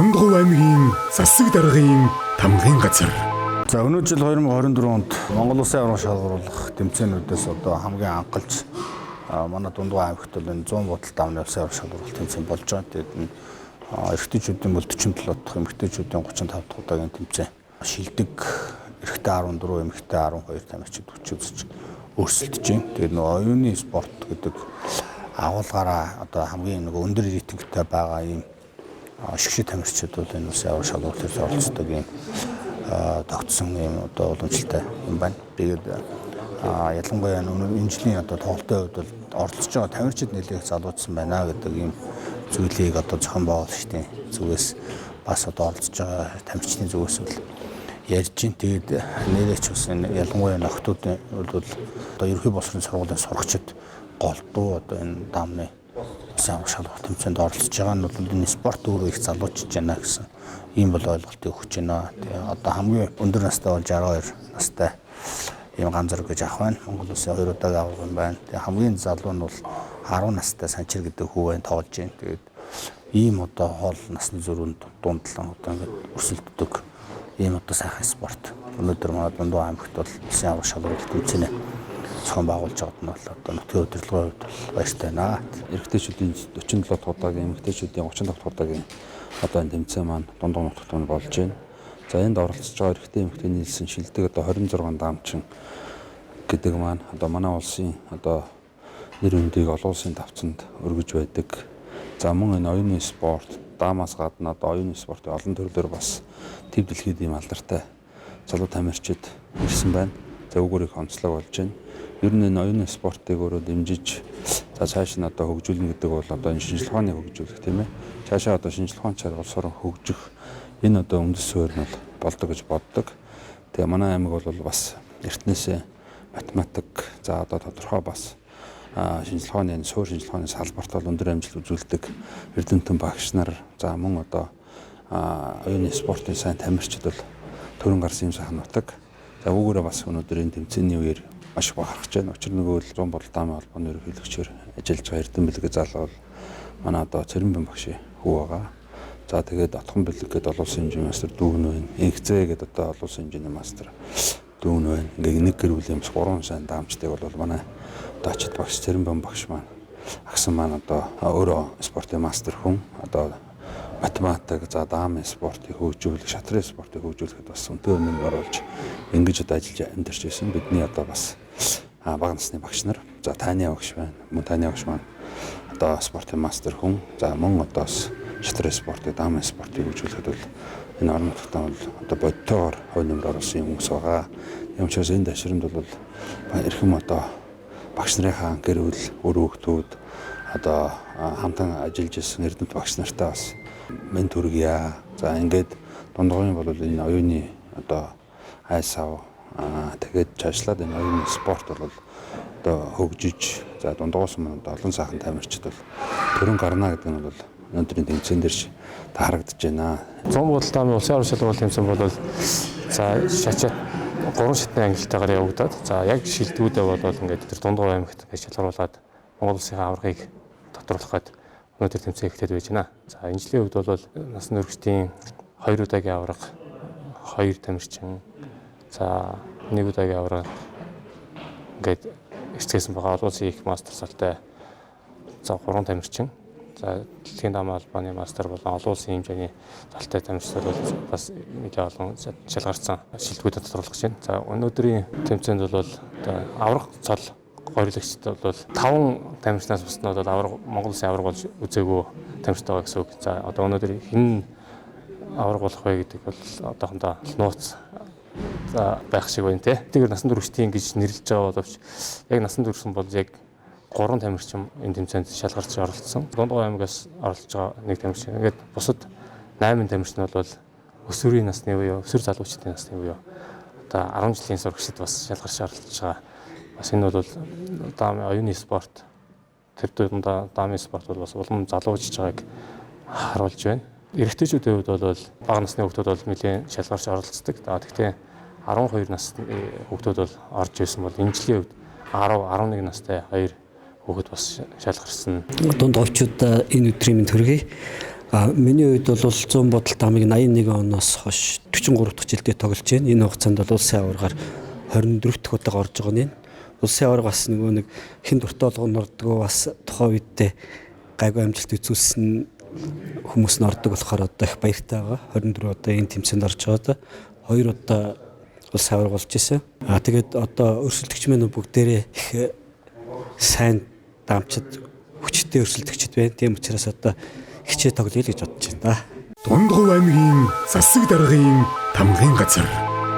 Дундгуй аймгийн засаг даргын тамгын газар. За өнөө жил 2024 онд Монгол Улсын аварга шалгаруулах тэмцээнүүдээс одоо хамгийн анхалж манай Дундгуй аймагт бол энэ 100 бодол даамны улсын аварга шалгаруулах тэмцээн болж байгаа. Тэгээд энэ эрэгтэйчүүдийн бол 47 дахь, эмэгтэйчүүдийн 35 дахь удаагийн тэмцээн. Шилдэг эрэгтэй 14, эмэгтэй 12 тамирчид хүч үзэж өрсөлдөж байна. Тэгээд нөгөө оюуны спорт гэдэг агуулгаараа одоо хамгийн нөгөө өндөр рейтингтэй байгаа ийм шгшээ тамирчид бол энэ улсын аварга шалгаруулалтад оролцдог ийм тогтсон ийм одоо уламжлалтай юм байна. Тэгээд ялангуяа энэ жилийн одоо тоглолтын хувьд бол оролцож байгаа тамирчид нэлээх залуудсан байна гэдэг ийм зүйлийг одоо зохион байгуулагчдын зүгээс бас одоо оролцож байгаа тамирчдын зүгээс бол ярьж байна. Тэгээд нэрээ ч бас энэ ялангуяа нөхдүүдийн бол одоо ерөнхий боловсролын сургуулийн сурагчид голдуу одоо энэ даамны улсын аварга шалралт тэмцээнд оролцож байгаа нь бол энэ спорт өөрөө их залуучж байна гэсэн ийм бол ойлголтыг өгч байна. Тэгээ одоо хамгийн өндөр настай бол 62 настай ийм ганц зураг гэж авах байна. Монгол улсын хоёр удаагийн аварга юм байна. Тэгээ хамгийн залуу нь бол 10 настай Санчир гэдэг хүү байна тоглож байна. Тэгээд ийм одоо хоол насны зөрүүнд дундлан одоо ингээд өрсөлддөг ийм одоо сайхан спорт. Өнөөдөр манай Дундгуй аймагт бол улсын аварга шалралт тэмцээнээ зохион байгуулж байгаад нь бол одоо нутгийн удирдлагын хувьд бол баяртай байна. Эрэгтэйчүүдийн 47 дахь удаагийн, эмэгтэйчүүдийн 35 дахь удаагийн одоо энэ тэмцээн маань Дундгуй нутагт маань болж байна. За энд оролцож байгаа эрэгтэй эмэгтэй нийлсэн шилдэг одоо 26 даамчин гэдэг маань одоо манай улсын одоо нэр хүндийг олон улсын тавцанд өргөж байдаг. За мөн энэ оюуны спорт даамаас гадна одоо оюуны спортын олон төрлөөр бас төв дэлхийд ийм алдартай залуу тамирчид ирсэн байна. За үүгээр их онцлог болж байна. Ер нь энэ оюуны спортыг өөрөө дэмжиж за цааш нь одоо хөгжүүлнэ гэдэг бол одоо энэ шинжлэх ухааны хөгжүүлэх тийм ээ. Цаашаа одоо шинжлэх ухаанчаар улс орон хөгжих энэ одоо үндэс суурь нь бол болдог гэж боддог. Тэгээ манай аймаг бол бас эртнээсээ математик за одоо тодорхой бас шинжлэх ухааны энэ суур шинжлэх ухааны салбарт бол өндөр амжилт үзүүлдэг эрдэмтэн багш нар за мөн одоо оюуны спортын сайн тамирчид бол төрөн гарсан юм сайхан нутаг. За үүгээрээ бас өнөөдөр энэ тэмцээний үеэр маш их бахархаж байна. Учир нөгөө л 100 бодол даамын холбооны ерөнхийлөгчөөр ажиллаж байгаа Эрдэнэ бэлэг залуу бол манай одоо Цэрэнбэн багшийн хүү байгаа. За тэгээд Отхон бэлэг гэдэг олон улсын хэмжээний мастер дүүн байна. Инхзээ гэдэг одоо олон улсын хэмжээний мастер дүүн байна. Ингээ нэг гэр бүлийн бас гурван сайн даамчдыг бол манай одоо ачид багш Цэрэнбэн багш маань агсан маань одоо өөрөө спортын мастер хүн одоо математик за даамын спортыг хөгжүүлэх, шатрын спортыг хөгжүүлэхэд бас өнтөө өмнө оруулж ингэж одоо ажиллаж амьдарч байсан. Бидний одоо бас бага насны багш нар. За Таны багш байна. Мөн Таны багш маань одоо спортын мастер хүн. За мөн одоо бас шатрын спортыг, даамын спортыг хөгжүүлэхэд бол энэ орон нутгад бол одоо бодтойгоор хувь нэмэр оруулсан хүмүүс байгаа. Тийм учраас энэ ташрамд бол эрхэм одоо багш нарынхаа гэр бүл, үр хүүхдүүд одоо хамтан ажиллаж исэн эрдэмт багш нартай бас мэн төргийа. За ингээд Дундгуйн бол энэ оюуны одоо айсав тэгээд чаашлаад энэ оюуны спорт бол одоо хөгжиж за Дундгуйс маань одоо олон сайхан тамирчид бол төрөн гарна гэдэг нь бол өнөөдрийн тэмцээн дээр та харагдаж байна. 100 бодол даамын улсын аварга шалралт тэмцээн бол за шачаад 3 шатны ангилтайгаар явагдаад за яг шилдэгүүдээ бол ингээд тэр Дундгуй аймагт ингээд шалгаруулад Монгол улсын аваргыг тодруулах гээд өнөөдөр тэмцээн эхлээд байж байна. За энэ жилийн хувьд бол насан туршидын 2 удаагийн аварга 2 тамирчин за 1 удаагийн аварга ингээд эрсгэсэн байгаа. Олон улсын их мастер салтай за 3 тамирчин. За дэлхийн даамын холбооны мастер болон олон улсын хэмжээний залтай тамирчдад бол бас нэлээд олон шалгарсан шилдэгүүдэд тодруулах гэж байна. За өнөөдрийн тэмцээнд бол одоо аварга цол горилагчд бол 5 тамирчнаас бусд нь бол аварга Монгол улсын аварга болж үзээгүй тамирчтай байгаа гэсэн үг. За одоо өнөөдөр хэн аварга болох вэ гэдэг бол одоохондоо нууц за байх шиг байна те. Тэгэхээр насан туршидын гэж нэрлэж байгаа боловч яг насан туршсан бол яг 3 тамирчин энэ тэмцээнд шалгарч оролцсон. Дундгуй аймагаас оролцож байгаа нэг тамирчин. Ингээд бусад 8 тамирчин бол өсвөрийн насны буюу өсвөр залуучдын насны буюу одоо 10 жилийн сурагчид бас шалгарч оролцож байгаа. Бас энэ бол даамын оюуны спорт тэр дундаа даамын спорт бол бас улам залуужж байгааг харуулж байна. Эрэгтэйчүүдийн хувьд бол бага насны хүүхдүүд бол нэлээд шалгарч оролцдог. Гэхдээ 12 насны хүүхдүүд бол орж ирсэн бол энэ жилийн хувьд 10, 11 настай хоёр хүүхэд бас шалгарсан. Дунд овчууд энэ өдрийн мэнд хүргэе. Миний хувьд бол 100 бодолт амыг 81 оноос хойш 43 дахь жилдээ тоглож байна. Энэ хугацаанд бол улсын аваргаар 24 дахь удаага орж байгаа нь. Улсын аварга бас нөгөө нэг хэн дуртай болгоно ордгоо, бас тухайн үедээ гайгүй амжилт үзүүлсэн хүмүүс нь ордог болохоор одоо их баяртай байгаа. 24 удаа энэ тэмцээнд орж байгаа даа. Хоёр удаа улсын аварга болж исэн. Тэгээд одоо өрсөлдөгч мэн бүгдээрээ их сайн дамчид, хүчтэй өрсөлдөгчд байна. Тийм учраас одоо хичээ тоглоё л гэж бодож байна да. Дундгов аймгийн засаг даргын тамгын газар.